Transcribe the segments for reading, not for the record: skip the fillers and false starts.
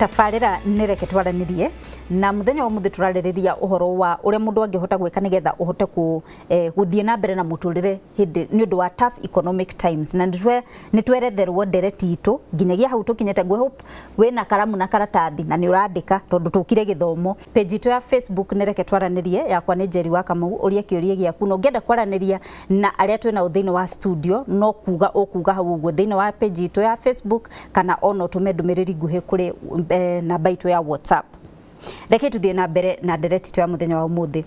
Tabarĩra nĩ Reke Twaranĩrie, na mũthenya wa mũthĩ tũrarĩrĩria ũhoro wa ũrĩa mũndũ angĩhota gwĩka nĩgetha ũhote gũthiĩ na mbere na mũtũrĩre hĩndĩ nĩ ũndũ wa tough economic times. Na nĩ tweretherwo ndereti itũ nginyagia hau tũkinyĩte. Ngwĩ hope wĩna karamu na karatathi na nĩ ũrandĩka tondũ tũkire gĩthomo. Page itũ ya Facebook nĩ Reke Twaranĩrie, yakwa nĩ Njeri wa Kamau. Ũria kĩũria gĩaku, na ũngĩenda kwaranĩria na arĩa twĩnao thĩinĩ wa studio no kuga ũkuga hau ũguo thĩinĩ wa page itũ ya Facebook, kana ona ũtũme ndũmĩrĩri nguhĩ kũrĩ namba itũ ya WhatsApp. Reke tuthiĩ na mbere na ndereti itũ ya mũthenya wa ũmũthĩ.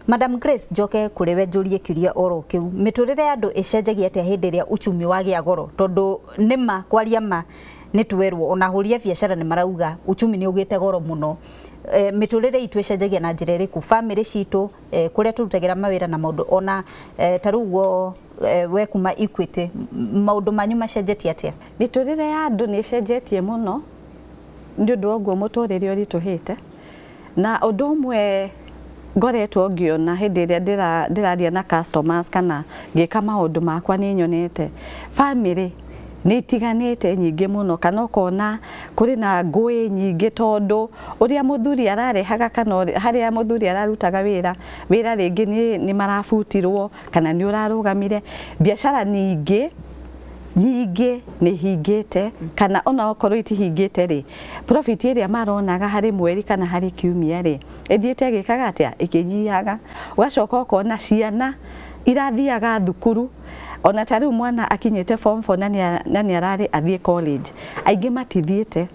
Madam Grace, njoke kũrĩ we njũrie kĩũria oro kĩu. Mĩtũrĩre ya andũ ĩcenjagia atĩa hĩndĩ ĩrĩa uchumi wagĩa goro? Tondũ nĩma kwaria ma nĩ twerwo ona ahũri a biacara nĩ marauga uchumi nĩ ũgĩte goro mũno. Mĩtũrĩre itũ ĩcenjagia na njĩra ĩrĩkũ, famĩlĩ citũ, kũrĩa tũrutagĩra mawĩra na maũndũ ona ta rĩu ũguo, we kuma Equity, maũndũ manyu macenjetie atĩa? Mĩtũrĩre ya andũ nĩ ĩcenjetie mũno nĩ ũndũ wa ũguo mũtũrĩre ũritũhĩte. Na ũndũ ũmwe ngoretwo ngĩona hĩndĩ ĩrĩa ndĩraria na customers kana ngĩka maũndũ makwa, nĩ nyonete famĩlĩ nĩ itiganĩte nyingĩ mũno, kana ũkona kũrĩ na ngũĩ nyingĩ, tondũ ũrĩa mũthuri ararehaga kana harĩa mũthuri ararutaga wĩra rĩngĩ nĩ marabutirwo kana nĩ ũrarũgamire. Biacara nyingĩ nyingĩ nĩ hingĩte, kana ona okorwo itihingĩte rĩ, profit ĩrĩa maronaga harĩ mweri kana harĩ kiumia rĩ, ĩthiĩte ĩgĩkaga atĩa? Ĩkĩnyihaga. Ũgacoka ũkona ciana irathiaga thukuru, ona ta rĩu mwana akinyĩte form 4 na nĩ ararĩ athiĩ college, aingĩ matithiĩte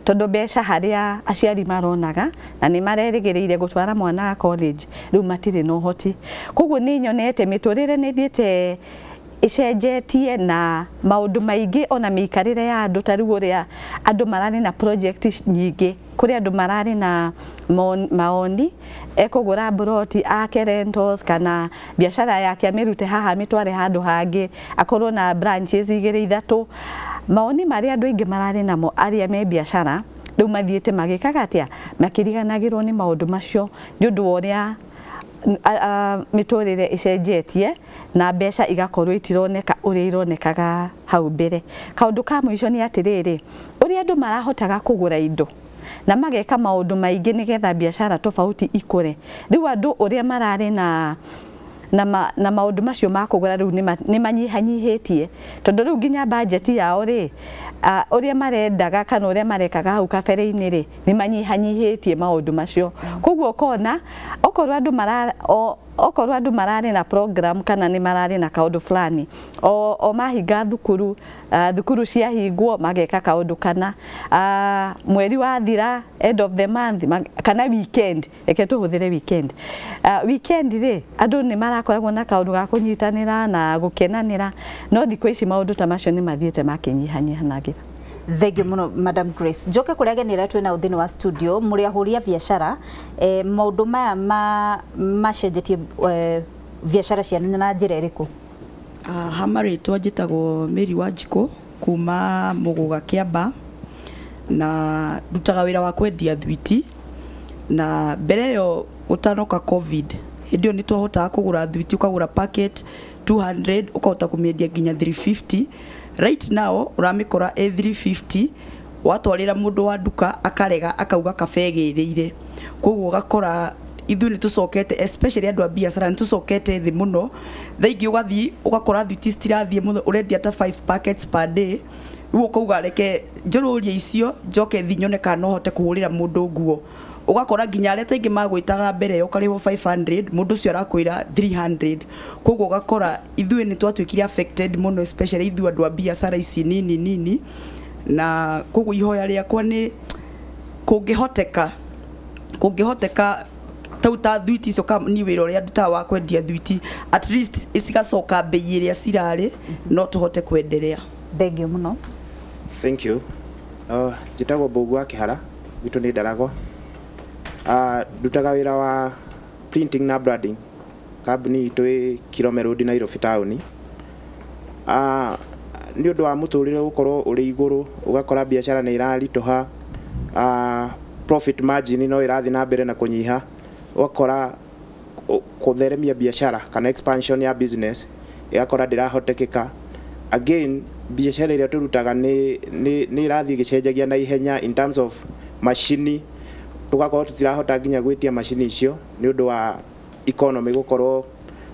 tondũ mbeca harĩa aciari maronaga na nĩ marerĩgĩrĩire gũtwara mwana college rĩu matirĩ na ũhoti. Koguo nĩ nyonete mĩtũrĩre nĩ ĩthiĩte ĩcenjetie na maũndũ maingĩ, ona mĩikarĩre ya andũ. Ta rĩu ũrĩa andũ mararĩ na project nyingĩ, kũrĩ andũ mararĩ na maoni ekũgũra mburoti ake rentals, kana biacara yake amĩrute haha amĩtware handũ hangĩ, akorwo na branches igĩrĩ ithatũ. Maoni marĩa andũ aingĩ mararĩ namo arĩa me biacara rĩu mathiĩte magĩkaga atĩa? Makĩriganagĩrwo nĩ maũndũ macio nĩ ũndũ wa ũrĩa mĩtũrĩre ĩcenjetie na mbeca igakorwo itironeka ũrĩa ironekaga hau mbere. Kaũndũ ka mũico nĩ atĩrĩrĩ, ũrĩa andũ marahotaga kũgũra indo na mageka maũndũ maingĩ nĩgetha biacara tofauti ikũre, rĩu andũ ũrĩa mararĩ na maũndũ macio ma kũgũra rĩu nĩ manyihanyihĩtie, tondũ rĩu nginya bajeti yao rĩ, ũrĩa marendaga kana ũrĩa marekaga hau kabere-inĩ rĩ, nĩ manyihanyihĩtie maũndũ macio. Koguo ũkona okorwo andũ mararĩ na program kana nĩ mararĩ na kaũndũ fulani, o mahinga thukuru, thukuru ciahingwo mageka kaũndũ kana mweri wathira, end of the month, kana weekend, reke tũhũthĩre weekend. Weekend rĩ, andũ nĩ marakoragwo na kaũndũ ga kũnyitanĩra na gũkenanĩra, no thikũ ici maũndũ ta macio nĩ mathiĩte makĩnyihanyihanagira. Thank you mũno, Madam Grace. Njoke kũrĩa ageni arĩa twĩnao thĩinĩ wa studio. Mũrĩ ahũri a biacara, maũndũ maya macenjetie biacara cianyu na njĩra ĩrĩkũ? Ha marĩtwa njĩtagwo Mary Wanjikũ kuma Mũgũga Kĩamba, na ndutaga wĩra wa kwendia thwiti. Na mbere ĩyo gũtanoka COVID, hĩndĩ ĩyo nĩ twahotaga kũgũra thwiti, ũkagũra packet 200 ũkahota kũmĩendia nginya 350. Right now ũramĩkora ĩ 350, watwarĩra mũndũ wa nduka akarega, akauga kaba ĩgĩrĩire. Koguo ũgakora ithuĩ nĩ tũcokete, especially andũ a biacara nĩ tũcokete thĩ mũno. Thaa ingĩ ũgathiĩ ũgakora thwiti citirathiĩ mũno, ũrendia ta 5 packets per day. Rĩu ũkauga reke njũrũrie icio njoke thiĩ nyone kana no hote kũhũrĩra mũndũ nguo. Ũgakora nginya arĩa taingĩ magwĩtaga mbere ĩyo ũkarĩhwo 500, mũndũ ũcio arakwĩra 300. Koguo ũgakora ithuĩ nĩ twatuĩkire affected mũno, especially ithuĩ andũ a biacara ici nini nini. Na koguo ihoya rĩakwa nĩ kũngĩhoteka tau ta thwiti icio ni wĩra ũrĩa ndutaga wa kwendia thwiti, at least cigacoka bei ĩrĩa cirarĩ, no tũhote kwenderea. Thank you mũno. Thank you. Njĩtagwo Mbũgũ wa Kĩhara, gwitũ nĩ Ndaragwa. Ndutaga wĩra wa printing na branding. Kambuni itũ ĩ Kirome Road, Nairobi town. Nĩ ũndũ wa mũtũrĩre gũkorwo ũrĩ igũrũ, ũgakora biacara nĩ ĩraritũha, profit margin no ĩrathiĩ na mbere na kũnyiha, ũgakora kũtheremia biacara kana expansion ya business ĩgakora ndĩrahotekeka. Again, biacara ĩrĩa tũrutaga nĩ ĩrathiĩ ĩgĩcenjagia na ihenya in terms of Macini tugakorwo tutirahota nginya gwitia macini icio ni undu wa economy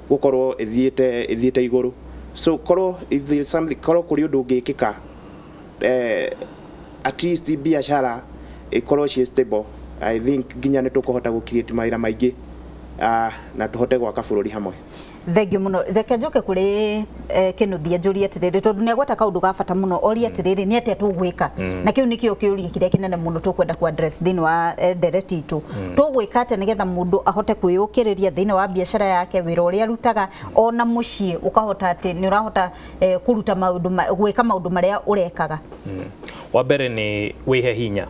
gukorwo ithiete iguru. So korwo if there is something, korwo kuri undu ungikika, at least biashara ikorwo ci stable, I think nginya ni tukuhota gu create mawira maingi na tuhote gwaka bururi hamwe. Thengiå må no. Reke njoke kå rä kä nå thia njå rie atä rä rä, tondå nä agwata kaå ndå ga bata må no, orie atä rä rä nä atä a tå gwä ka, na kä u nä kä o kä å ria kä rä a kä nene må no tå kwenda ku address thä inä wa ndereti itå. Tå gwä ka atä nä getha må ndå ahote kwä å kä rä ria thä inä wa biacara yake, wä ra å rä a arutaga, ona må ciä å kahota atä nä å rahota kå ruta maå ndå, gwä ka maå ndå marä a å rekaga? Wa mbere nĩ wĩhe hinya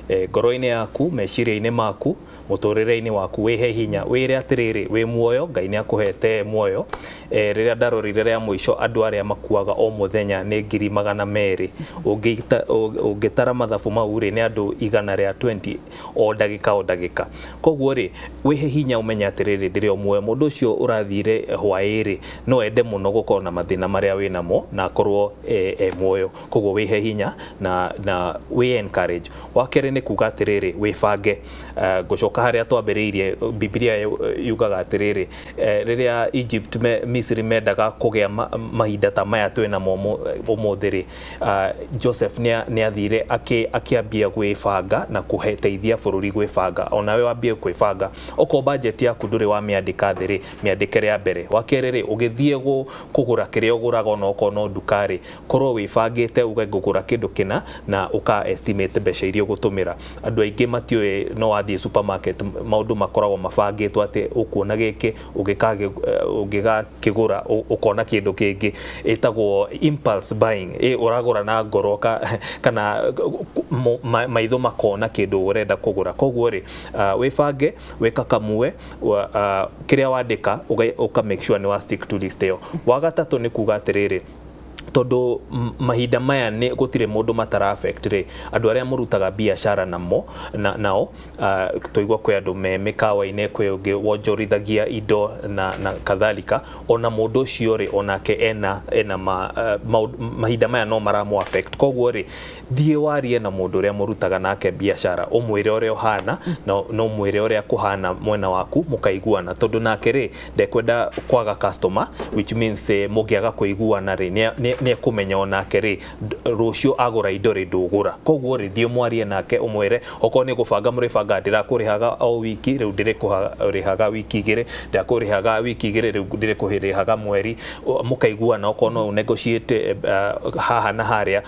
ngoro-inĩ yaku, meciria-inĩ maku, mũtũrĩre-inĩ waku, wĩhe hinya, wĩre atĩrĩrĩ, wĩ muoyo, Ngai nĩ akũhete muoyo. Rĩrĩa ndarorire rĩa mũico, andũ arĩa makuaga o mũthenya nĩ 200,000. Ũngĩtara mathabu mau rĩ, nĩ andũ 120 o ndagĩka o ndagĩka. Koguo rĩ, wĩhe hinya, ũmenye atĩrĩrĩ, ndĩrĩ o muoyo. Mũndũ ũcio ũrathire hwaĩ rĩ, no ende mũno gũkorwo na mathĩna marĩa wĩ namo na akorwo e muoyo. Koguo wĩhe hinya na wĩ encourage. Wa kerĩ nĩ kuga atĩrĩrĩ, wĩbange. Ngũcoka harĩa twambĩrĩirie, Bibilia yugaga atĩrĩrĩ, rĩrĩa Egypt Misiri mendaga kũgĩa mahinda ta maya twĩ namo ũmũthĩ rĩ, Joseph nĩ athire akĩambia gwĩbanga na kũteithia bũrũri gwĩbanga. Onawe wambie gwĩbanga. Okorwo budget yaku ndũrĩ wamĩandĩka thĩ rĩ, mĩandĩke rĩa mbere. Wa kerĩ rĩ, ũgĩthiĩ kũgũra kĩrĩa ũgũraga, ona okorwo no nduka rĩ, korwo wĩbangĩte uge ngũgũra kĩndũ kĩna, na ũka estimate mbeca iria ũgũtũmĩra. Andũ aingĩ matiũĩ, no wathiĩ supermarket maũndũ makoragwo mabangĩtwo atĩ ũkuona gĩkĩ, ũngĩgakĩgũra ũkona kĩndũ kĩngĩ, ĩtagwo impulse buying. Ũragũra na ngoro kana maitho makona kĩndũ ũrenda kũgũra. Koguo rĩ, wĩbange, wĩkakamue, kĩrĩa wandĩka ũka make sure nĩ wa stick to list ĩyo. Wa gatatũ nĩ kuga atĩrĩrĩ, tondũ mahinda maya nĩ gũtirĩ mũndũ matara affect rĩ, andũ arĩa mũrutaga biacara namo nao, tũigua kwĩ andũ me mĩkawa-inĩ, kwĩ ũngĩ wonjorithagia indo na kadhalika, ona mũndũ ũcio rĩ, onake ena mahinda maya no maramũ affect. Koguo rĩ, thiĩ warie na mũndũ ũrĩa mũrutaga nake biacara, ũmwĩre ũrĩa ũhana na ũmwĩre ũrĩa kũhana mwena waku, mũkaiguana, tondũ nake rĩ, ndekwenda kwaga customer, which means mũngĩaga kũiguana rĩ, nĩ ekũmenya onake rĩ, rũciũ agũra indo rĩ, ndũgũra. Koguo rĩ, thiĩ mwarie nake, ũmwĩre okorwo nĩ gũbanga mũrĩbanga, ndĩrakũrĩhaga o wiki, rĩu ndĩrĩkũrĩhaga wiki igĩrĩ, ndĩrakũrĩhaga wiki igĩrĩ, rĩu ndĩrĩkũrĩhaga mweri, mũkaiguana, okorwo no negotiate haha na harĩa,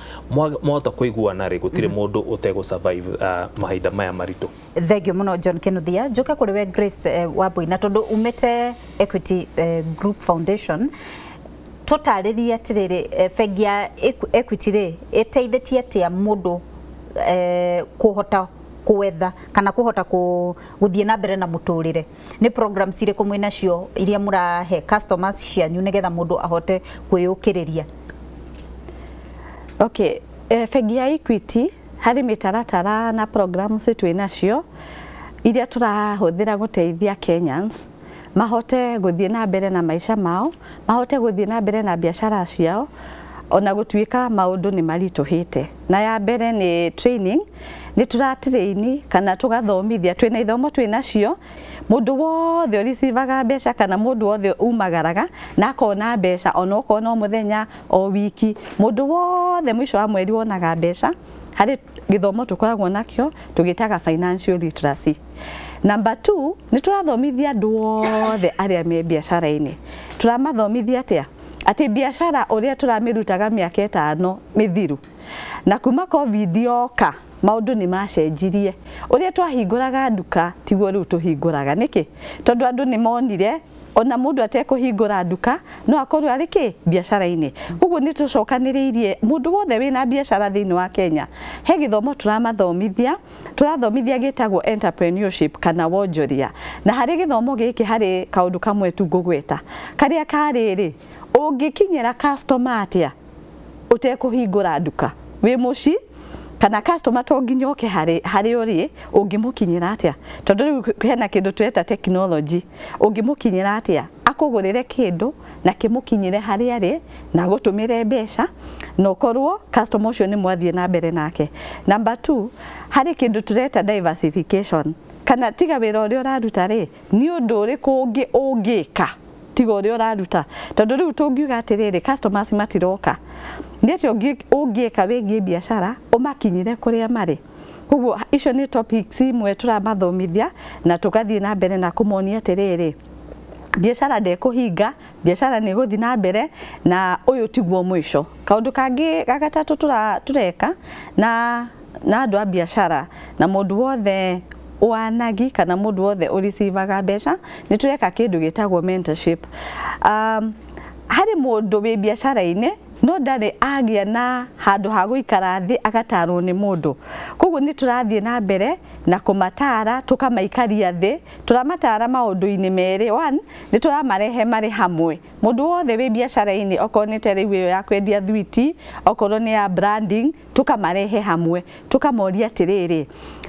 mwahota kũiguana rĩ, gũtirĩ mũndũ ũtegũ survive mahinda maya maritũ. Thengiũ mũno John Kinuthia. Njoke kũrĩ we Grace Wambui, na tondũ umĩte Equity Group Foundation, tũtarĩrie atĩrĩrĩ, bengi ya Equity rĩ, ĩteithĩtie atĩa mũndũ kũhota kwetha kana kũhota gũthiĩ na mbere na mũtũrĩre? Nĩ programs irĩkũ mwĩ nacio iria mũrahe customers cianyu nĩgetha mũndũ ahote kwĩyũkĩrĩria? Okay, bengi ya Equity harĩ mĩtaratara na programs twĩ nacio iria tũrahũthĩra gũteithia Kenyans mahote gũthiĩ na mbere na maica mao, mahote gũthiĩ na mbere na biacara ciao, ona gũtuĩka maũndũ nĩ maritũhĩte. Na ya mbere nĩ training, nĩ tũratraini kana tũgathomithia, twĩna ithomo twĩ nacio, mũndũ wothe ũricivaga mbeca kana mũndũ wothe umagaraga na akona mbeca, ona okorwo no mũthenya o wiki, mũndũ wothe mũico wa mweri wonaga mbeca, harĩ gĩthomo tũkoragwo nakĩo tũgĩtaga financial literacy. Number 2, nĩ tũrathomithia andũ othe arĩa me biacara-inĩ. Tũramathomithia atĩa? Atĩ biacara ũrĩa tũramĩrutaga mĩaka 5 mĩthiru, na kuma COVID yoka maũndũ nĩ macenjirie. Ũrĩa twahingũraga nduka tiguo rĩu tũhingũraga. Nĩkĩ? Tondũ andũ nĩ monire ona mũndũ atekũhingũra nduka no akorwo arĩ kĩ biacara-inĩ. Koguo nĩ tũcokanĩrĩirie mũndũ wothe wĩna biacara thĩinĩ wa Kenya, he gĩthomo tũramathomithia, tũrathomithia gĩtagwo entrepreneurship kana wonjoria. Na harĩ gĩthomo gĩkĩ harĩ kaũndũ kamwe tu ngũgweta, karĩa karĩ rĩ, ũngĩkinyĩra customer atĩa ũtekũhingũra nduka wĩ mũciĩ, kana customer to nginya oke harĩ ũrĩ, ũngĩmũkinyĩra atĩa? Tondũ rĩu hena kĩndũ tweta technology, ũngĩmũkinyĩra atĩa? Akũgũrĩre kĩndũ na kĩmũkinyĩre harĩa arĩ na agũtũmĩre mbeca na ũkorwo customer ũcio nĩ mwathiĩ na mbere nake. Number 2, harĩ kĩndũ tũreta diversification, kana tiga wĩra ũrĩa ũraruta rĩ, nĩ ũndũ ũrĩkũ ũngĩ ũngĩka tiga ũrĩa ũraruta, tondũ rĩu tũngiuga atĩrĩrĩ customers matiroka, nĩ atĩa ũngĩka wĩgiĩ biacara ũmakinyĩre kũrĩa marĩ. Koguo icio nĩ topics imwe tũramathomithia na tũgathiĩ na mbere na kũmonia atĩrĩrĩ, biacara ndĩkũhinga, biacara nĩ ĩgũthiĩ na mbere na ũyũ tiguo mũico. Kaũndũ kangĩ ga gatatũ tũreka na andũ a biacara na mũndũ wothe wanagi kana mũndũ wothe ũrecivaga mbeca, nĩ tũreka kĩndũ gĩtagwo mentorship. Harĩ mũndũ wĩ biacara-inĩ no ndarĩ agĩa na handũ ha gũikara thĩ agatarwo nĩ mũndũ. Koguo nĩ tũrathiĩ na mbere na kũmatara, tũkamaikaria thĩ, tũramatara maũndũ-inĩ merĩ. One, nĩ tũramarehe marĩ hamwe, mũndũ wothe wĩ biacara-inĩ, okorwo nĩ ta rĩu ĩyo ya kwendia thwiti, okorwo nĩ ya branding, tũkamarehe hamwe, tũkamoria atĩrĩrĩ,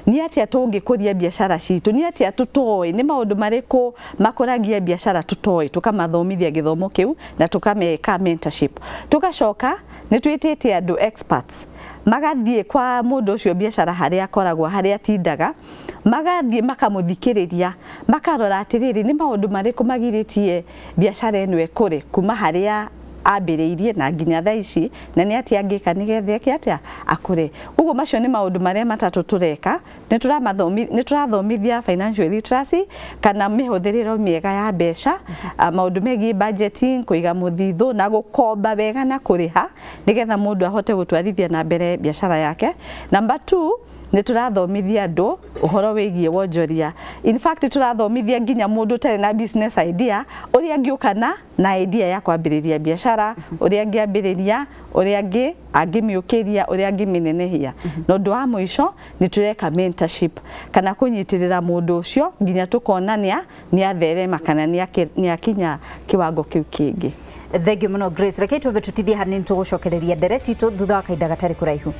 nĩ atĩa tũngĩkũria biacara citũ, nĩ atĩa tũtoĩ, nĩ maũndũ marĩkũ makũragia biacara tũtoĩ, tũkamathomithia gĩthomo kĩu na tũkameka mentorship. Tũgacoka nĩ twĩtĩte andũ experts magathiĩ kwa mũndũ ũcio biacara harĩa akoragwo, harĩa atindaga, magathiĩ makamũthikĩrĩria, makarora atĩrĩrĩ, nĩ maũndũ marĩkũ magirĩtie biacara ĩno ĩkũre kuma harĩa ambĩrĩirie na nginya thaa ici, na nĩ atĩa angĩka nĩgetha eke atĩa akũre. Koguo macio nĩ maũndũ marĩa matatũ tũreka. Nĩ tũrathomithia financial literacy kana mĩhũthĩrĩro mĩega ya mbeca, maũndũ megiĩ budgeting, kũiga mũthithũ na gũkomba wega na kũrĩha nĩgetha mũndũ ahote gũtwarithia na mbere biacara yake. Number 2, nĩ tũrathomithia andũ ũhoro wĩgiĩ wonjoria. In fact, tũrathomithia nginya mũndũ ũtarĩ na business idea ũrĩa angĩũka na idea ya kwambĩrĩria biacara, ũrĩa angĩambĩrĩria, ũrĩa angĩmĩũkĩria, ũrĩa angĩmĩnenehia. Na ũndũ wa mũico nĩ tũreka mentorship kana kũnyitĩrĩra mũndũ ũcio nginya tũkona nĩ atherema kana nĩ akinya kĩwango kĩu kĩngĩ. Thank you mũno Grace. Reke twambe tũtithie hanini tũgũcokereria ndereti itũ thutha wa kahinda gatarĩ kũraihu.